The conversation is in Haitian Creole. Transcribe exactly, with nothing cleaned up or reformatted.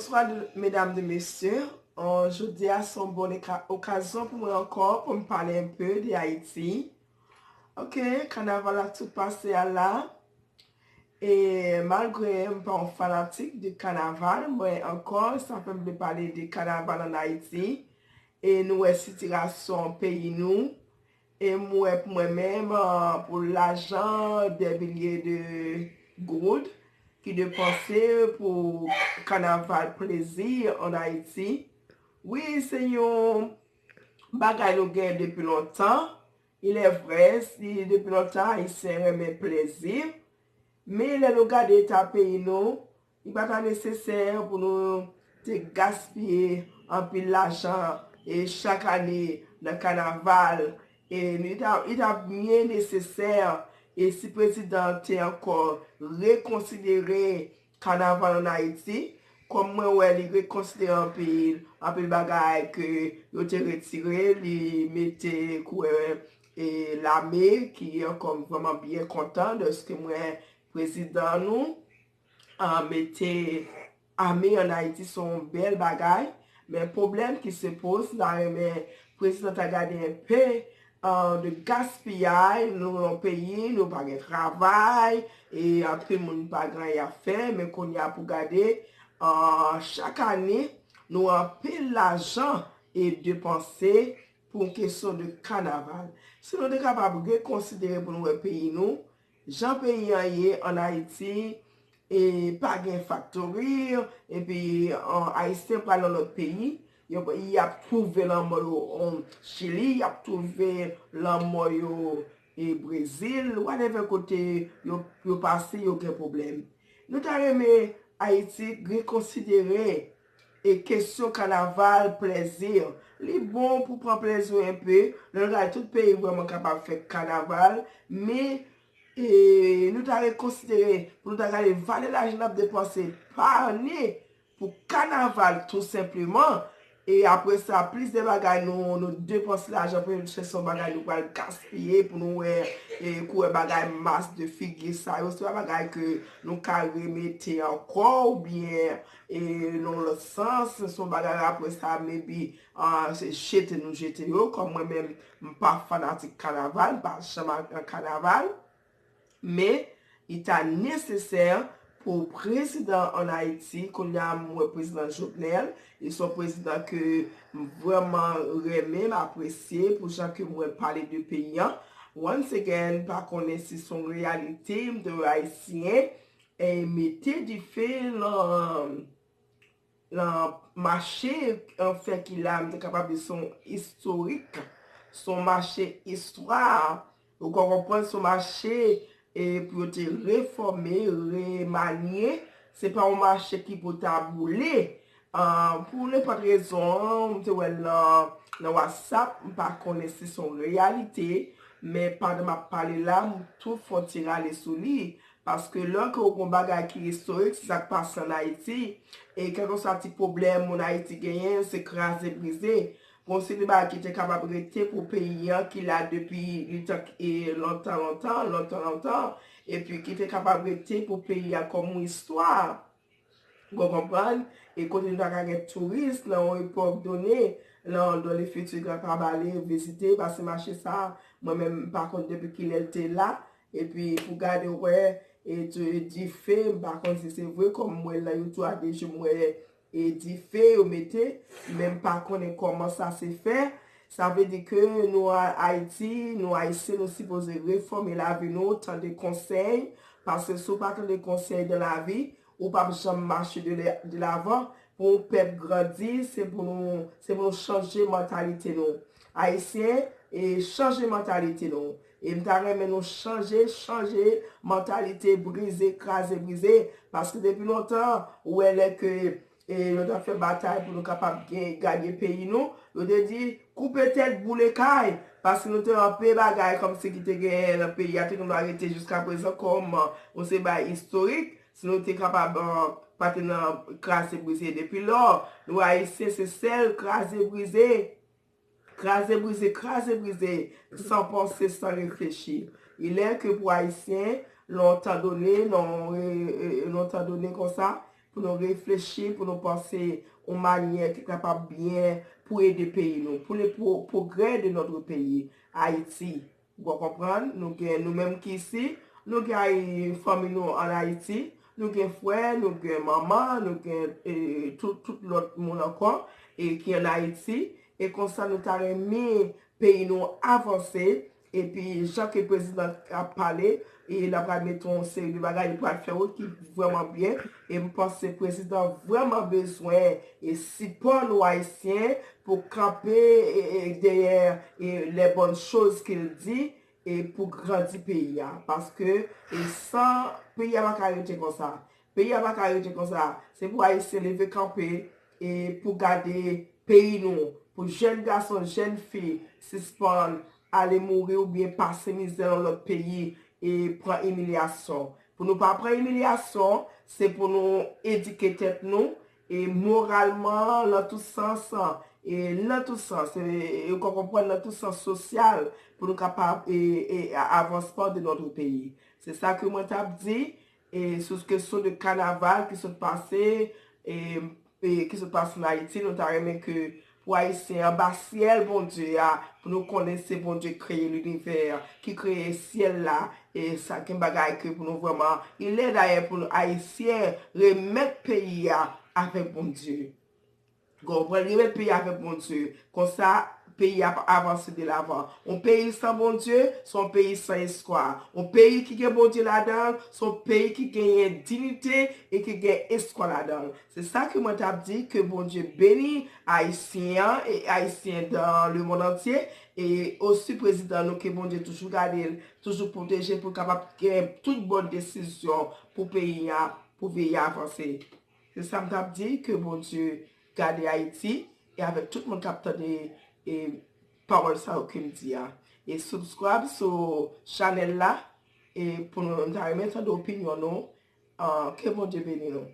Bonswa, de- medam, de mesye. Euh, jodi a se yon bon eka- okazyon pou mwen ankò pou m pale enpe de Ayiti. Ok, kanaval la tout pase a la. E malgre m pa yon fanatik de kanaval, mwen ankò, sa fè m vle pale de kanaval ann Ayiti. E nou wè sitiyasyon peyi nou. E m wè pou mwen menm, euh, pou lajan, dè milye de goud ki depanse pou kanaval plezi ann Ayiti. Wi, se yon bagay nou gen depi lontan. Il est vrai, si depi lontan Ayisyen renmen plezi, men lè nou gade eta peyi nou, li pa ta nesesè pou nou te gaspiye anpil lajan e chak ane nan kanaval. E li ta, li ta byen nesesè e si prezidan te ankò rekonsidere kanaval ann Ayiti, kòm mwen wè li rekonsidere anpil, anpil bagay ke yo te retire, li mete koulè e lame ki ankò m vrèman byen kontan dèske mwen prezidan nou an mete ame ann Ayiti se yon bèl bagay. Men pwoblèm ki se poz, m ta renmen prezidan ta gade enpe an de gaspiyay, nou yon peyi, nou pa gen travay, e anpil moun pa gen anyen ap fè, men kounye a pou gade, an chak ane, nou anpil lajan e depanse pou yon kesyon de kanaval. Si nou te kapab rekonsidere pou nou wè peyi nou, jan peyi an ye ann Ayiti, e pa gen faktori, epi an, Ayisyen pral nan lòt peyi, yo, y ap twouve lanmò yo an Chili, y ap twouve lanmò yo e Brezil, whatever kote yo, yo pase, yo gen pwoblèm. Nou ta renmen Ayiti rekonsidere e kesyon kanaval, plezi. Li bon pou pran plezi w enpe. Lè nou gade tout peyi vrèman kapab fè kanaval, men e nou ta rekonsidere pou nou ta gade valè lajan n ap depanse pa ane pou kanaval tou senpleman. E apre sa, plis de bagay nou, nou depanse lajan pou nou chèche yon bagay nou pral gaspiye pou nou wè e koulè bagay mas de figi sa yo. Se pa bagay ke nou ka remete ankò oubyen e nan yon lòt sans, se yon bagay apre sa, maybe, ah, se jete nou jete yo. Kòm mwen menm, m pa fanatik kanaval, m pa janm al nan kanaval. Men, li ta nesesè pou prezidan ann Ayiti, kounye a m wè prezidan Jovenel, li se yon prezidan ke m vrèman renmen, m apresye pou jan ke m wè l pale de peyi an. Once again, m pa konnen si se yon reyalite, m te wè Ayisyen e mete dife nan, nan mache an fè ki la, m te kapab di se yon istorik, se yon mache istwa. Ou ka konprann, se yon mache e pou yo te refòme, remanye. Se pa yon mache ki pou ta boule. Ah, pou nenpòt rezon, m te wè l nan, nan WhatsApp, m pa konnen si se yon reyalite, men pandan m ap pale la, m tou fè yon ti rale sou li. Paske lè ke w gen yon bagay ki istorik, se sa k pase ann Ayiti, e kèlkeswa ti pwoblèm moun Ayiti genyen, se kraze brize. Gon seri de bagay ki te kapab rete pou peyi an, ki la depi lontan, e lontan, lontan, lontan, lontan, epi ki te kapab rete pou peyi a kòm yon istwa. Ou konprann? E kote nou ta ka gen touris nan yon epòk done, nan, dans le futur, ka, ka ale vizite, paske mache sa, mwen menm, m pa konn depi kilè l te la. Epi, pou gade, w wè, e, di, dife, m pa konn si se vre, kòm m wè l nan YouTube a, deja m wè, e, dife yo mete, men m pa konnen kòman sa se fè. Sa vle di ke nou, a, Ayiti, nou Ayisyen, nou sipoze refòme lavi nou, tande konsèy, paske si w pa tande konsèy nan lavi, ou p ap janm mache de lè, de lavan. Pou yon pèp grandi, se pou nou, se pou nou chanje mantalite nou. Ayisyen, e chanje mantalite nou. E m ta renmen nou chanje, chanje mantalite, brize, kraze, brize. Paske depi lontan, ou wè lè ke, e, yo t ap fè batay pou nou kapab gen, gade peyi nou, yo te di, koupe tèt, boule kay. Paske nou te anpe bagay kòmsi ki te genyen nan peyi a, te gen dwa rete jiska prezan kòm, e, yon se bagay istorik. Si nou te kapab, e, pa te nan kraze brize depi lò, nou Ayisyen se sèl kraze brize, kraze brize, kraze brize, san panse, san reflechi. Il est que pou Ayisyen, lontan done, non, e, e, lontan done konsa, pou nou reflechi, pou nou panse yon manyè ki kapab byen pou ede peyi nou, pour le pro- progrès de notre pays, Ayiti. Ou konprann? Nou gen nou menm ki isi, nou gen fanmi nou an Ayiti, nou gen frè, nou gen manman, nou gen e, tout, tout lòt moun ankò e ki an Ayiti. E konsa nou ta renmen peyi nou avanse. Epi jan ke prezidan ap pale, e l ap pral mete yon seri de bagay, li pral fè wi ki vrèman byen. E m panse prezidan vrèman bezwen e sipò nou Ayisyen pou kanpe e, e, dèyè e, les bonnes choses ke l di e pou grandi peyi a. Paske e san peyi a pa ka rete konsa. Peyi a pa ka rete konsa. Se pou Ayisyen leve kanpe e pou gade peyi nou, pou jèn gason, jèn fi sispann ale mouri oubyen pase mizè nan lòt peyi e pran imilyasyon. Pou nou pa pran imilyasyon, se pou nou edike tèt nou e moralman, nan tout sans, e nan tout sans, e, e ou ka konprann nan tout sans sosyal, pou nou kapab e, e avansman de notre pays. Se sa ke mwen t ap di, e sou kesyon de kanaval ki sot pase, e, e ki sot pase an Ayiti, nou ta renmen ke pou Ayisyen anba syèl Bondye a, pou nou konnen se Bondye kreye linivè, ki kreye syèl la, e sa gen bagay ke pou nou vrèman, il est dayè pou nou Ayisyen remèt peyi a avèk Bondye. Ou konprann? Remèt peyi a avèk Bondye. Konsa, peyi a ap avanse de lavan. Yon peyi san Bondye, se yon peyi san espwa. Yon peyi ki gen Bondye ladan l, se yon peyi ki genyen diyite e ki gen espwa ladan l. Se sa ke mwen t ap di, ke Bondye beni Ayisyen an e Ayisyen dans le monde entier. E osi prezidan nou, ke Bondye toujou gade l, toujou pwoteje l pou l kapab gen tout bon desizyon pou peyi a, pou peyi a avanse. Se sa m t ap di, ke Bondye gade Ayiti e avèk tout moun k ap tande e pawòl sa yo ke m di a. E subscribe sou chanèl la e pou nou, m ta renmen tande opinyon nou. Ah, ke Bondye beni nou.